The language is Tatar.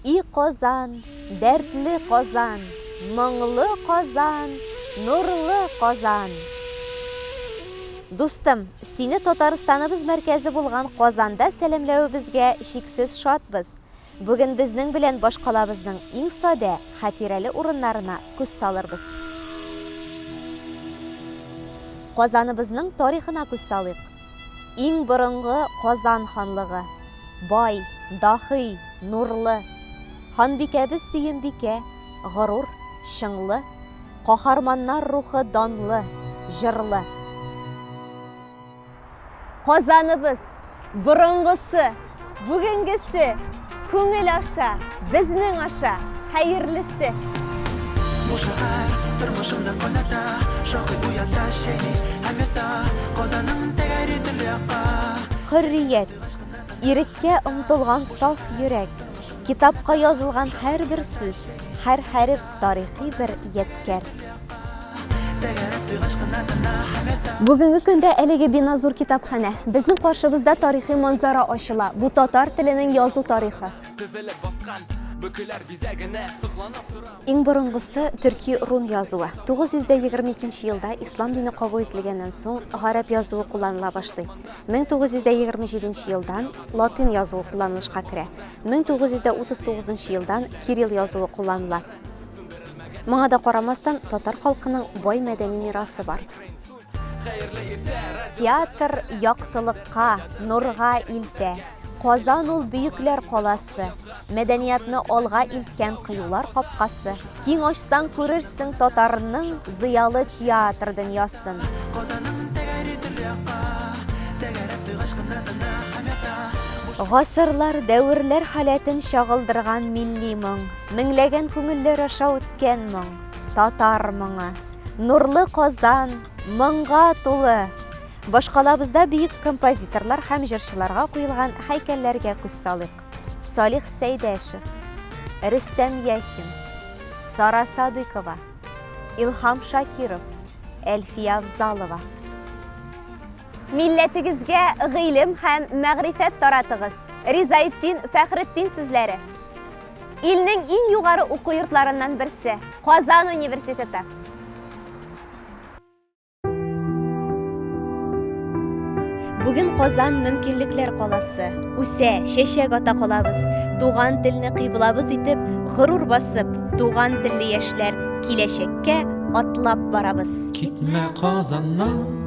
И Казан, дәртле Казан, моңлы Казан, нурлы Казан! Дустым, сине Татарстаныбыз мәркәзе булган Казанда сәламләвебезгә чиксез шатбыз. Бүген безнең белән башкалабызның иң садә, хатирәле урыннарына күз салырбыз. Казаныбызның тарихына күз салыйк. Иң борынгы Казан ханлыгы. Бай, дахи, нурлы. Ханбикәбез Сөембикә, горур, чыңлы. Каһарманнар рухы данлы, җырлы. Казаныбыз, борынгысы, бүгенгесе, күңел аша, безнең аша, хәерлесе. Бу шәһәр тормышымны кайната, Шакый уята, чәйни һәм ята, Казаным тәгәри төрле якка. Хөррият, иреккә омтылган саф йөрәк, китапка язылган һәрбер сүз, һәр хәреф тарихи бер ядкәр. Бүгенге көндә әлеге бина зур китапханә. Безнең каршыбызда тарихи манзара ачыла. Бу татар теленең язу тарихы. Иң борынгысы төрки рун язуы. 922 елда ислам дине кабул ителгәннән соң гарәп язуы кулланыла башлый. 1927 елдан латин язуы кулланылышка керә. 1939 елдан кирилл язуы кулланыла. Моңа да карамастан, татар халкының бай мәдәни мирасы бар. Театр яктылыкка, нурга илтә. Казан ул бөекләр каласы, мәдәниятны алга илткән кыюлар капкасы. Киң ачсаң күрерсең татарның зыялы театр дөньясын. Гасырлар, дәверләр халәтен чагылдырган милли моң. Меңләгән күңелләр аша үткән моң, татар моңы. Нурлы Казан, моңга тулы. Башкалабызда бөек композиторлар һәм җырчыларга куелган һәйкәлләргә күз салыйк. Салих Сәйдәшев, Рөстәм Яхин, Сара Садыкова, Илһам Шакиров, Әлфия Авзалова. Милләтегезгә гыйлем һәм мәгърифәт таратыгыз. Ризаэддин Фәхретдин сүзләре. Илнең иң югары уку йортларыннан берсе, Казан университеты. Бүген Казан мөмкинлекләр каласы. Үсә, чәчәк ата калабыз. Туган телне кыйблабыз итеп, горур басып, туган телле яшьләр киләчәккә атлап барабыз. Китмә Казаннан.